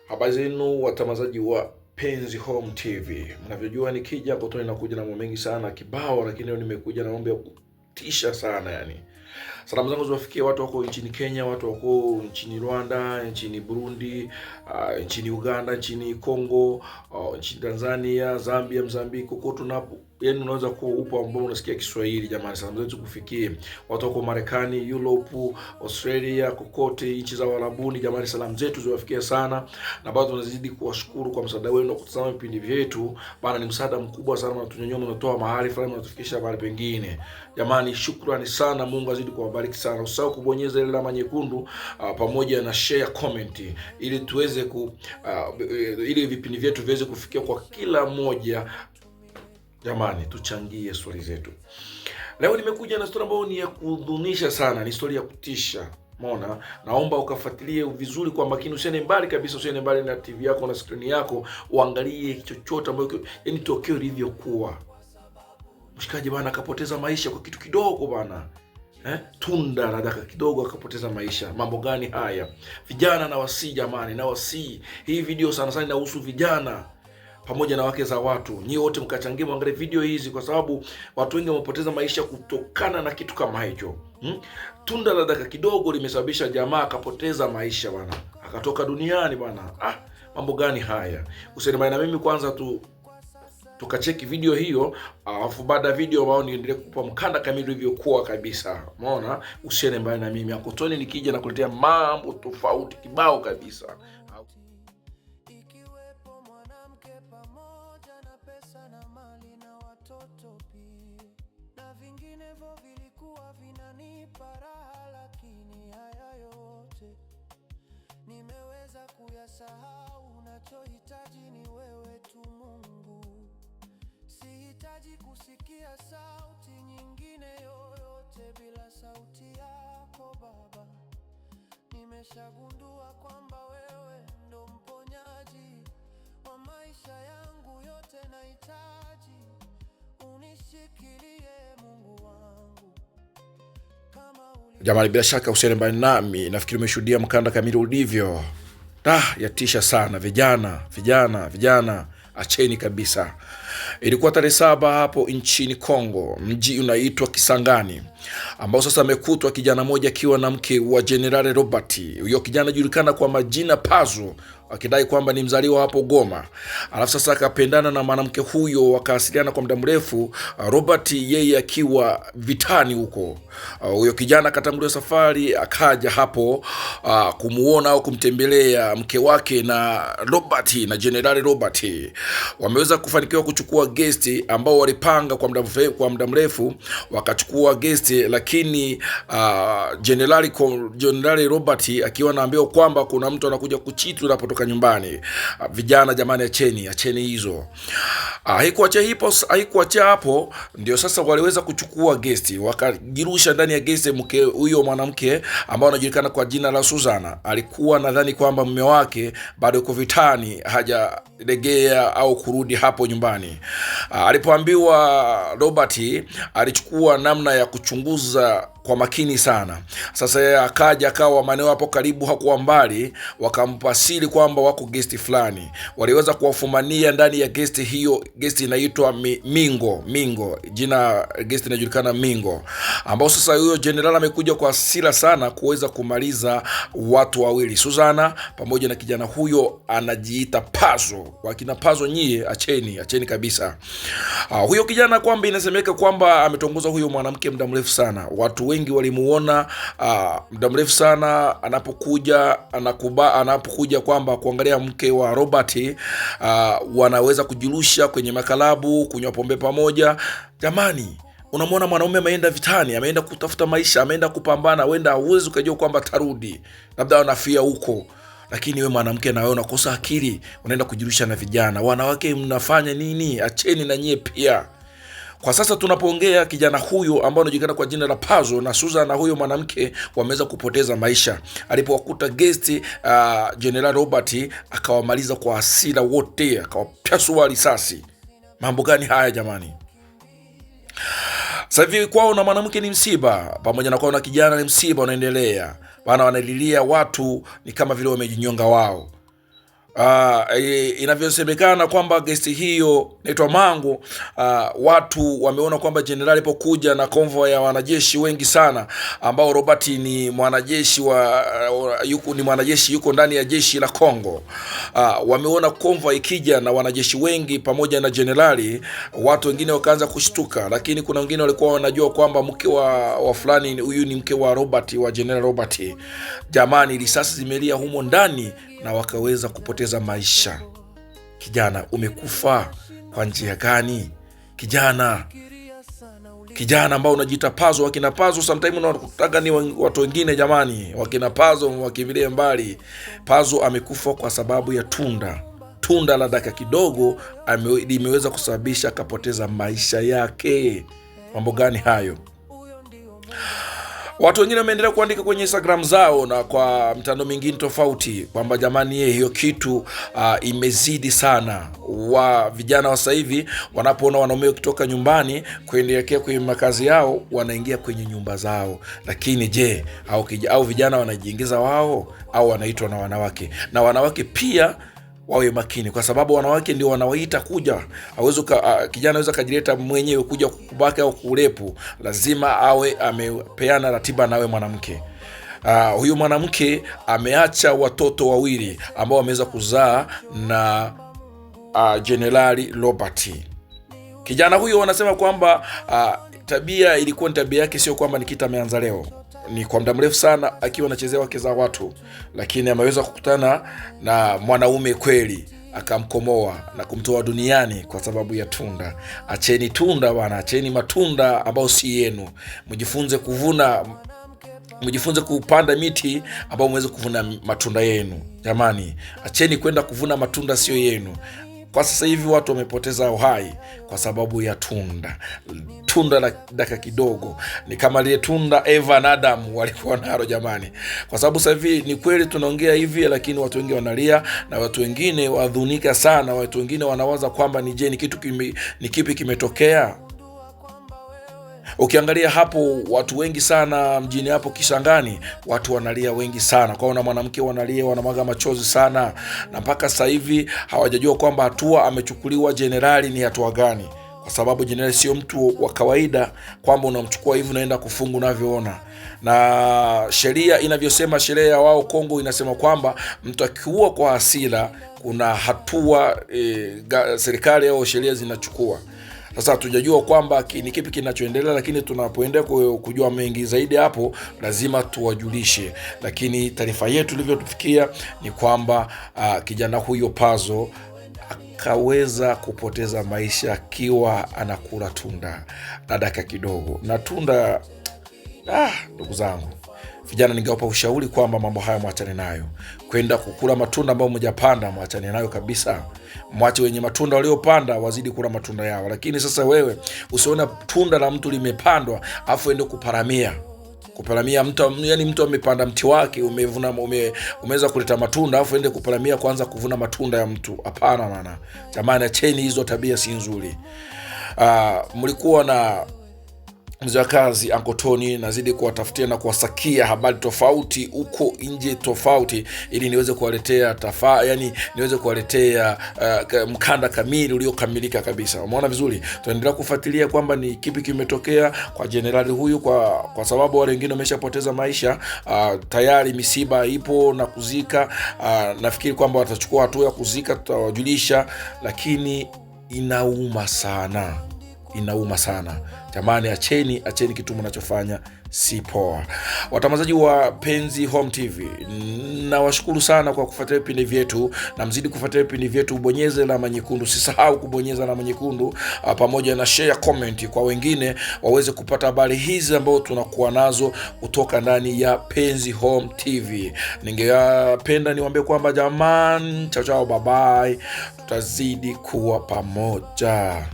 Habari zenu watazamaji wa Penzi Home TV. Mnavyojua nikija Kotoni nakuja na mambo mengi sana kibao, lakini leo nimekuja na mambo ya kutisha sana yani. Salamu zangu ziwafikie watu wako nchini Kenya, watu wako nchini Rwanda, nchini Burundi, nchini Uganda, nchini Congo, nchini Tanzania, Zambia, Mozambique, kokote unapo yaani unaweza kuwa upo ambao unasikia Kiswahili jamani, salamu zetu kufikie watu wako Marekani, Europe, Australia, kokote nchi za Uarabuni jamani, salamu zetu ziwafikie sana, na bado tunazidi kuwashukuru kwa msaada wenu wa kutazama vipindi vyetu bana, ni msaada mkubwa sana, mnatunyanyua, mnatoa mahali fulani, mnatufikisha mahali pengine. Jamani, shukrani sana, Mungu azidi kuwabariki sana. Usisahau kubonyeza ile alama nyekundu pamoja na share comment, ili tuweze ku ili vipindi vyetu viweze kufikia kwa kila mmoja. Jamani, tuchangie stori zetu. Leo nimekuja na stori ambayo ni ya kuhuzunisha sana, ni stori ya kutisha. Umeona, naomba ukafuatilie vizuri kwa makini, usiende mbali kabisa, usiende mbali na TV yako na skrini yako, uangalie chochote ambacho, yaani tokeo lilivyokuwa. Mshikaji bana akapoteza maisha kwa kitu kidogo bana. Tunda la dakika kidogo akapoteza maisha. Mambo gani haya? Vijana na wasii jamani, na wasii. Hii video sana sana inahusu vijana pamoja na wake za watu. Nyie wote mkachangia mwangalie video hizi kwa sababu watu wengi wamepoteza maisha kutokana na kitu kama hicho. Tunda la dakika kidogo limesababisha jamaa akapoteza maisha bana. Akatoka duniani bana. Ah, mambo gani haya? Usiende na mimi kwanza tu tukacheki video hiyo, alafu baada ya video ambao niendelee kukupa mkanda kamili ulivyokuwa kabisa. Umeona? Usiende mbali na mimi. Akotoni nikija na kuletea mambo tofauti kibao kabisa. Ikiwepo mwanamke pamoja na pesa na mali na watoto pia, na vinginevyo vilikuwa vinanipa raha, lakini haya yote nimeweza kuyasahau. Nachohitaji ni wewe tu Mungu, sihitaji kusikia sauti nyingine yoyote bila sauti yako Baba. Nimeshagundua kwamba wewe ndo mponyaji wa maisha yangu yote, nahitaji unishikilie Mungu wangu kama Jamani, bila shaka usiende mbali nami, nafikiri umeshuhudia mkanda kamili ulivyo. Yatisha sana. Vijana, vijana, vijana, acheni kabisa. Ilikuwa tarehe 7 hapo nchini Kongo, mji unaitwa Kisangani, ambao sasa amekutwa kijana mmoja akiwa na mke wa Jenerali Robert. Huyo kijana anajulikana kwa majina Pazo, akidai kwamba ni mzaliwa hapo Goma. Alafu sasa akapendana na mwanamke huyo, wakaasiliana kwa muda mrefu, Robert yeye akiwa vitani huko. Huyo kijana akatangulia safari akaja hapo kumuona au kumtembelea mke wake na Robert na Jenerali Robert. Wameweza kufanikiwa kuchukua gesti ambao walipanga kwa muda mrefu, wakachukua gesti, lakini Jenerali Robert akiwa anaambiwa kwamba kuna mtu anakuja kuchitu unapotoka nyumbani. Vijana jamani, acheni, acheni hizo. Haikuachia hapo, ndio sasa waliweza kuchukua gesti, wakajirusha ndani ya gesti. Mke huyo mwanamke ambao anajulikana kwa jina la Suzana alikuwa nadhani kwamba mume wake bado yuko vitani, hajaregea au kurudi hapo nyumbani. Alipoambiwa Robert alichukua namna ya kuchunguza kwa makini sana. Sasa yeye akaja akawa maeneo hapo karibu, hakuwa mbali, wakampa siri kwamba wako gesti fulani. Waliweza kuwafumania ndani ya gesti hiyo. Gesti inaitwa Mingo, Mingo, jina gesti inajulikana Mingo, ambao sasa huyo jenerali amekuja kwa hasira sana kuweza kumaliza watu wawili, Suzana pamoja na kijana huyo anajiita Pazo. Wakina Pazo nyie, acheni, acheni kabisa. Huyo kijana kwamba inasemeka kwamba ametongoza huyo mwanamke muda mrefu sana. Watu wengi walimuona muda mrefu sana anapokuja anapokuja kwamba kuangalia mke wa Robert, wanaweza kujirusha kwenye makalabu, kunywa pombe pamoja. Jamani, unamwona mwanaume ameenda vitani, ameenda kutafuta maisha, ameenda kupambana, huenda hauwezi ukajua kwamba atarudi, labda anafia huko. Lakini we mwanamke na wewe unakosa akili, unaenda kujirusha na vijana. Wanawake mnafanya nini? Acheni na nyie pia. Kwa sasa tunapoongea, kijana huyu ambaye anajulikana kwa jina la Pazo na Susan na huyo mwanamke wameweza kupoteza maisha. Alipowakuta gesti, Jenerali Robert akawamaliza kwa hasira wote, akawapasua risasi. Mambo gani haya jamani? Sasa hivi kwao na mwanamke ni msiba, pamoja na kwao na kijana ni msiba unaendelea. Bana wanalilia watu ni kama vile wamejinyonga wao. Inavyosemekana kwamba gesti hiyo inaitwa Mangu. Watu wameona kwamba jenerali alipokuja na konvoy ya wanajeshi wengi sana, ambao Robert ni mwanajeshi wa yuko, ni mwanajeshi yuko ndani ya jeshi la Kongo. Wameona konvoy ikija na wanajeshi wengi pamoja na jenerali, watu wengine wakaanza kushtuka, lakini kuna wengine walikuwa wanajua kwamba mke wa fulani huyu ni mke wa Robert, wa General Robert. Jamani, risasi zimelia humo ndani na wakaweza kupoteza maisha. Kijana, umekufa kwa njia gani? Kijana, kijana ambao unajiita Pazo, wakina Pazo sometimes unakutaga ni watu wengine jamani, wakina Pazo wakimbilie mbali. Pazo amekufa kwa sababu ya tunda, tunda la dakika kidogo limeweza kusababisha akapoteza maisha yake. Mambo gani hayo? Watu wengine wameendelea kuandika kwenye Instagram zao na kwa mitandao mingine tofauti kwamba jamani, ye hiyo kitu imezidi sana. Wa vijana wa sasa hivi wanapoona wanaume wakitoka nyumbani kuelekea kwenye makazi yao wanaingia kwenye nyumba zao, lakini je, au vijana wanajiingiza wao au wanaitwa na wanawake? Na wanawake pia wawe makini, kwa sababu wanawake ndio wanawaita kuja. Hawezi kijana anaweza kajileta mwenyewe kuja kukubaka au kurepu, lazima awe amepeana ratiba nawe mwanamke. Huyu mwanamke ameacha watoto wawili ambao wameweza kuzaa na Jenerali Robert. Kijana huyo wanasema kwamba tabia ilikuwa ni tabia yake, sio kwamba ni kitu ameanza leo, ni kwa muda mrefu sana akiwa anachezea wake za watu, lakini ameweza kukutana na mwanaume kweli akamkomoa na kumtoa duniani kwa sababu ya tunda. Acheni tunda bwana, acheni matunda ambayo si yenu, mjifunze kuvuna, mjifunze kupanda miti ambayo mweze kuvuna matunda yenu. Jamani, acheni kwenda kuvuna matunda sio yenu. Kwa sasa hivi watu wamepoteza uhai kwa sababu ya tunda, tunda la dakika kidogo. Ni kama lile tunda Eva na Adam walikuwa nalo jamani, kwa sababu sasa hivi ni kweli tunaongea hivi, lakini watu wengi wanalia na watu wengine wadhunika sana. Watu wengine wanawaza kwamba ni je, ni kitu ni kipi kimetokea. Ukiangalia hapo watu wengi sana mjini hapo Kisangani, watu wanalia wengi sana, kwa na mwanamke wanalia, wanamwaga machozi sana, na mpaka sasa hivi hawajajua kwamba hatua amechukuliwa jenerali ni hatua gani, kwa sababu jenerali sio mtu wa kawaida kwamba unamchukua hivi unaenda kufunga unavyoona. Na sheria inavyosema, sheria ya wao Kongo inasema kwamba mtu akiua kwa hasira kuna hatua serikali au sheria zinachukua. Sasa hatujajua kwamba ni kipi kinachoendelea, lakini tunapoendelea kujua mengi zaidi hapo lazima tuwajulishe. Lakini taarifa yetu ilivyotufikia ni kwamba kijana huyo Pazo akaweza kupoteza maisha akiwa anakula tunda la dakika kidogo. Na tunda, ndugu zangu vijana, ningewapa ushauri kwamba mambo haya mwachane nayo. Kwenda kukula matunda ambayo mjapanda, mwachane nayo kabisa. Mwache wenye matunda waliopanda wazidi kula matunda yao. Lakini sasa wewe usione tunda la mtu limepandwa afu ende kuparamia. Kuparamia mtu, yani mtu amepanda mti wake, umevuna, umeweza kuleta matunda afu ende kuparamia kuanza kuvuna matunda ya mtu. Hapana bana. Jamani, acheni hizo tabia, si nzuri. Mlikuwa na mzee wa kazi Uncle Tony, nazidi kuwatafutia na kuwasakia habari tofauti huko nje tofauti, ili niweze kuwaletea yani niweze kuwaletea mkanda kamili uliokamilika kabisa. Umeona vizuri? Tunaendelea kufuatilia kwamba ni kipi kimetokea kwa jenerali huyu, kwa sababu wale wengine wameshapoteza maisha. Tayari misiba ipo na kuzika. Nafikiri kwamba watachukua hatua ya kuzika, tutawajulisha, lakini inauma sana. Inauma sana jamani, acheni kitu mnachofanya si poa. Watazamaji wa Penzi Home TV, nawashukuru sana kwa kufuatilia vipindi vyetu, na mzidi kufuatilia vipindi vyetu. Bonyeze alama nyekundu, usisahau kubonyeza alama nyekundu, pamoja na share, comment kwa wengine waweze kupata habari hizi ambazo tunakuwa nazo kutoka ndani ya Penzi Home TV. Ningependa niwaambie kwamba jamani, chao chao, bye bye, tutazidi kuwa pamoja.